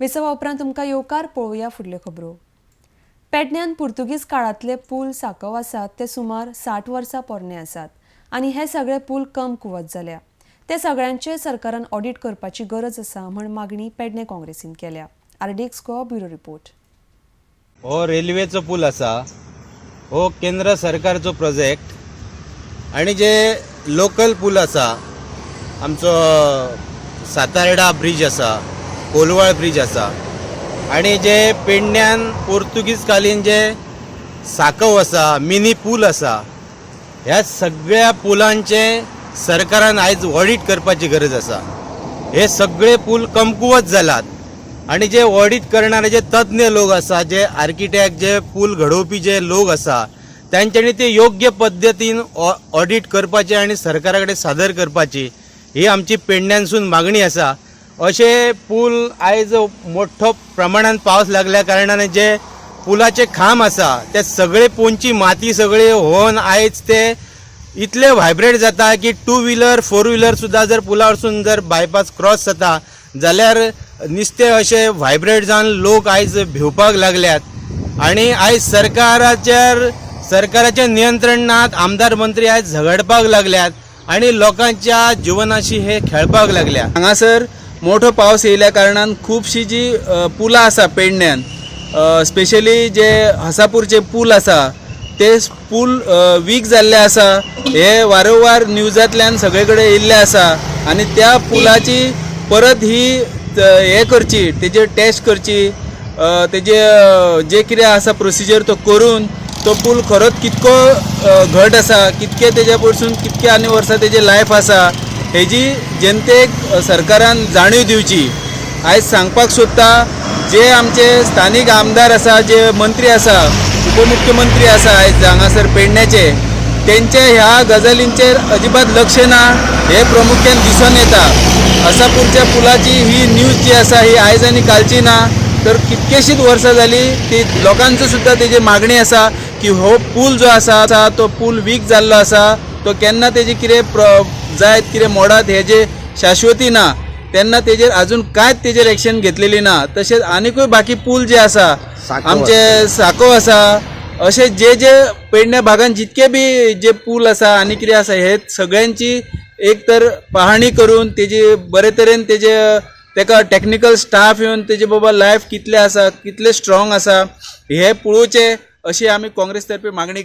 विसवा उपरांत तुमकां येवकार. पळोवया फुडल्यो खबरो. पेडण्यान पुर्तुगीज काळांतले पूल सांकव आसात ते सुमार 60 वर्सां पोरणे आसात आनी हे सगळे पूल कमकुवत जाल्या. ते सगळ्यांचे सरकारान ऑडिट करपाची गरज आसा म्हण मागणी पेडणे काँग्रेसीन केल्या. RDX Goa, bureau report. हो रेल्वेचो पूल आसा. हो केंद्र सरकारचो प्रोजेक्ट आणि जे लोकल पूल आसा, आमचो सातार्डा ब्रीज आसा, कोलवाळ ब्रीज आसा आणि जे पेडण्यान पोर्तुगीज कालीन जे सांकव आसा, मिनी पूल आसा, ह्या सगळ्या पुलांचे सरकारान आयज ऑडीट करपाची गरज आसा. हे सगळे पूल कमकुवत जालात आणि जे ऑडीट करणारे जे तज्ञ लोक आसा, जे आर्किटेक्ट, जे पूल घडोवपी जे लोक आसा, त्यांच्यानी ते योग्य पद्दतीन ऑडीट करपाचे आणि सरकारा कडेन सादर करपाची ही आमची पेडण्यांसून मागणी आसा. अशे पूल आयज मोठो प्रमाणान पावस लागल्या कारणान जे पुलाचे खांब आसा ते सगळे पोंची माती सगळे होवन आयज ते इतले व्हायब्रेट जाता की टू व्हिलर, फोर व्हिलर सुद्दां जर पुलावरसून जर बायपास क्रॉस जाता जाल्यार निस्ते अशे व्हायब्रेट जावन लोक आयज भिवपाक लागल्यात. आणि आयज सरकाराचेर नियंत्रण नात. आमदार, मंत्री आयज झगडपाक लागल्यात आणि लोकांच्या जिवनाशी हे खेळपाक लागल्या. हांगासर मोठो पावस येयल्या कारणान खुबशी जी पुलां आसा पेडण्यान, स्पेशली जे हसापूरचे पूल आसा, ते पूल वीक जाल्ले आसा. हे वारंवार न्यूजांतल्यान सगळे कडेन येयल्ले आसा आनी त्या पुलाची परत ही हे करची, तेजेर टेस्ट करची, तेजे जे कितें आसा प्रोसिजर तो करून तो पूल खरोच कितको घट आसा, कितके तेज्या पसून कितके आनी वर्सां तेजें लायफ आसा, हेजी जनतेक सरकारान जाणीव दिवची. आयज सांगपाक सोदता, जे आमचे स्थानीक आमदार आसा, जे मंत्री आसा, उपमुख्यमंत्री आसा आयज हांगासर पेडण्याचे, तेंचे ह्या गजालींचेर अजिबात लक्ष ना हे प्रामुख्यान दिसून येता. हसापूरच्या पुलाची ही न्यूज जी आसा ही आयज आनी कालची ना, तर कितकेशीच वर्सां जाली. ती लोकांचो सुद्दां तेजी मागणी आसा की हो पूल जो आसा तो पूल वीक जाल्लो आसा. तो केन्ना तेजी कितें जायत, कितें मोडत हेजे शाश्वती ना. तेन्ना तेजेर अजून कांयच तेजेर एक्शन घेतलेली ना. तशेंच आनिकूय बाकी पूल जे आसा, आमचे साको आसा, अशे जे जे पेडणे भागान जितके बी जे पूल आसा आनी कितें आसा, हे सगळ्यांची एक तर पाहणी करून तेजी बरे तरेन तेजे तेका टॅक्निकल स्टाफ येवन तेजे बाबा लायफ कितले आसा, कितले स्ट्रॉंग आसा हे पळोवचे, अशी आमी काँग्रेस तर्फे मागणी करता.